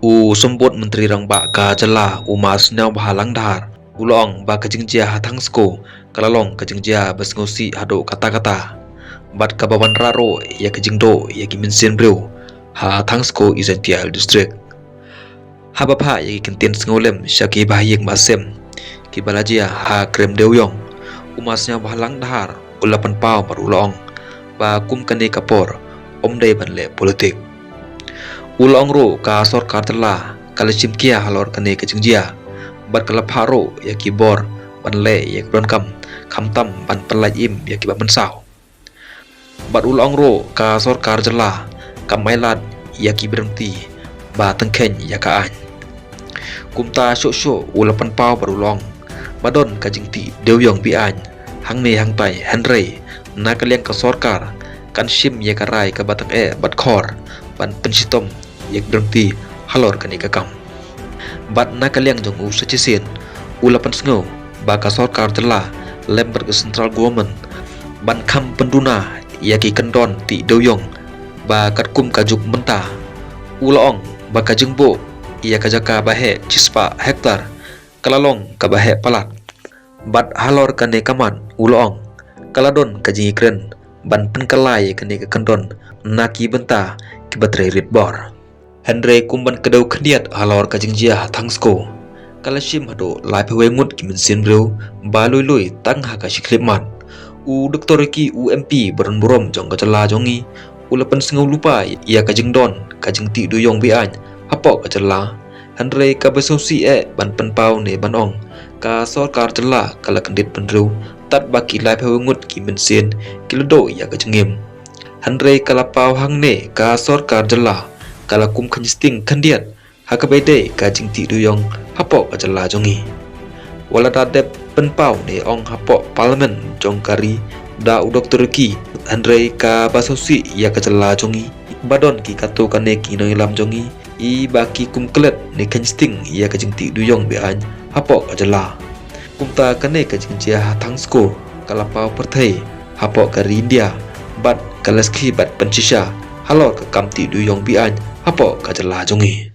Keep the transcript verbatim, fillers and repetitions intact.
U Symbud Myntri Rangbah ka jylla, u Ma Sniawbhalang Dhar, u la ong ba ka jingjia ha Thangsko ka la long ka jingjia ba sngewsih haduh katta katta, bad kaba wanrah ruh ïa ka jingduh ïa ki mynsiem briew ha Thangsko East Jaintia Hills District. Haba phah ïa ki kyntien sngewlem sha ki bahaïing bahasem kiba la jia ha Krem Dewïong, u Ma Sniawbhalang Dhar u la pynpaw bad u la ong ba kum kane ka por ym dei ban leh politik. U la ong ruh ka sorkar jylla ka la shim khia halor kane ka jingjia bad ka la phah ruh ïa ki bor ban leh ïa ka donkam, khamtam ban pynlait im ïa kiba mynsaw. Bad u la ong ruh ka sorkar jylla kam ailad ïa ki byrngti ba tyngkheiñ ïa ka aiñ. Kumta shuh shuh u la pynpaw bad u la ong ba don ka jingtih dewïong be-aiñ hangne hangtai, hynrei na ka liang ka sorkar kan shim ïa ka rai kaba tyngeh bad khor ban pynshitom ïa ki byrngti halor kane ka kam. Bad na ka liang jong u sa shisien u la pynsngew ba ka sorkar jylla lem bad ka central government ban kham pynduna ïa ki kyndon tih dewïong ba katkum ka juk mynta. U la ong ba ka jingbuh ïa ka jaka ba heh shispah hektar ka la long kaba heh palat. Bad halor kane ka mat u la ong ka la don ka jingïakren ban pynkylla ïa kane ka kyndon na ki bynta kiba trei rit bor. Hynrei kum ban kdew khyndiat halor ka jingjia ha Thangsko, ka la shim haduh laiphew wei ngut ki mynsiem briew ba lui lui tang ha ka shi khyllipmat. U Doktor Ricky, u M P ba don burom jong ka jylla jong ngi, u la pynsngew lypa ïa ka jingdon ka jingtih dewïong be-aiñ hapoh ka jylla. Hynrei kaba sngewsih eh ban pynpaw ne ban ong, ka sorkar jylla ka la kyndit bynriew tad ba ki laiphew wei ngut ki mynsiem ki la duh ïa ka jingim. Hynrei ka la paw hangne ka sorkar jylla ka la kum kheiñ sting khyndiat ha kaba ïadei ka jingtih dewïong hapoh ka jylla jong ngi. Wat la da dep pynpaw ne ong hapoh Parliament jong ka ri da u Doktor Ricky, hynrei kaba sngewsih ïa ka jylla jong ngi ba don ki katto katne ki nongïalam jong ngi kiba ki kum klet ne kheiñ sting ïa ka jingtih dewïong be-aiñ hapoh ka jylla. Kumta kane ka jingjia ha Thangsko ka la paw pyrthei hapoh ka ri India bad ka la sakhi bad pynshisha halor ka kam tih dewïong be-aiñ hapoh ka jylla jong ngi.